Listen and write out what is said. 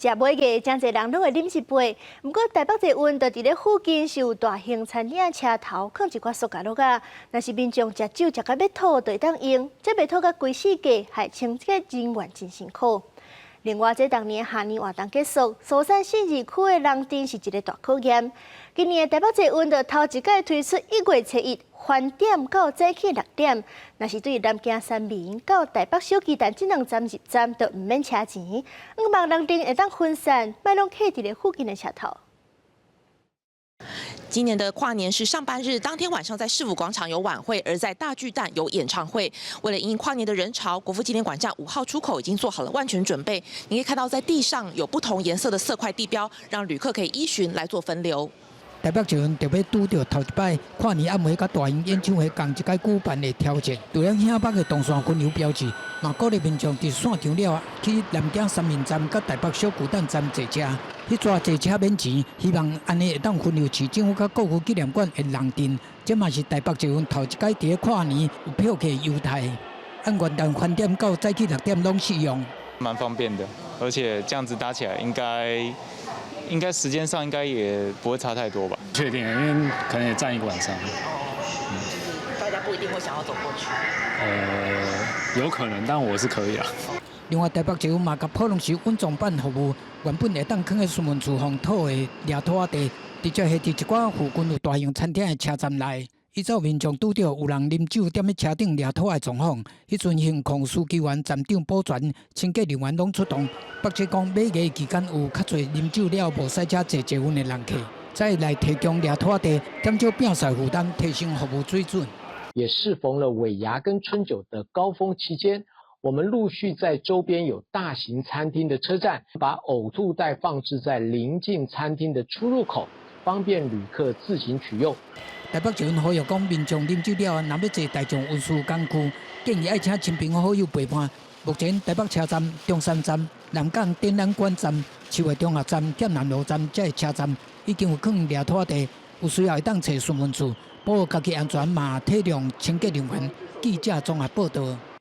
食尾個誠濟人攏會啉一杯，毋過台北捷運就佇咧附近是有大型餐廳車頭，囥一寡塑膠袋仔，若是民眾食酒食甲欲吐，就會當用，這袂吐甲規世界，害清潔人員真辛苦。另外，這逐年跨年活動結束，疏散信義區的人陣是一個大考驗。今年的台北捷運就頭一擺推出1月初一翻點到早起6點，若是對南京三民到台北小巨蛋這兩站入站，就毋免車錢。向望人陣會當分散，莫攏客佇咧附近的車頭。今年的跨年是上班日，當天晚上在市府廣場有晚會，而在大巨蛋有演唱會。為了因應跨年的人潮，國父紀念館站5號出口已經做好了萬全準備。你可以看到在地上有不同顏色的色塊地標，讓旅客可以依循來做分流。台北捷運特別拄著頭一擺跨年晚會佮大型演唱會仝一擺舉辦的挑戰，除了響北的動線分流標誌，嘛鼓勵民眾佇散場了去南京三民站佮台北小巨蛋站坐車，彼逝坐車免錢，希望按呢會當分流市政府佮國父紀念館的人陣。這嘛是台北捷運頭一擺佇咧跨年有票客優待，按元旦翻點到早起6點攏適用。蠻方便的，而且這樣子搭起來應該時間上應該也不會差太多吧？確定，因為可能也站一個晚上。就是大家不一定會想要走過去。有可能，但我是可以啊。另外，台北捷運嘛，佮普隆市穩裝辦服務，原本會當囥佇詢問處予討的掠土仔地，直接下佇一寡附近有大型餐廳的車站內。以走民眾拄著有人啉酒踮咧車頂掠土的狀況，彼陣行控書記員、站長保全、清潔人員攏出動。北捷講，尾牙期間有較濟啉酒了無駛車坐捷運的人客，再來提供掠土仔地，減少摒掃負擔，提升服務水準。也適逢了尾牙跟春酒的高峰期間，我們陸續在周邊有大型餐廳的車站，把嘔吐袋放置在鄰近餐廳的出入口，方便旅客自行取用。台北捷運呼籲講，民眾啉酒了後，若欲坐大眾運輸工具，建議愛請親朋好友陪伴。目前台北車站、中山站、南港展覽館站、樹下中學站、劍南路站這个車站已經有囥掠土仔地，有需要會當揣詢問處，保護家己安全嘛，體諒清潔人員。記者綜合報道。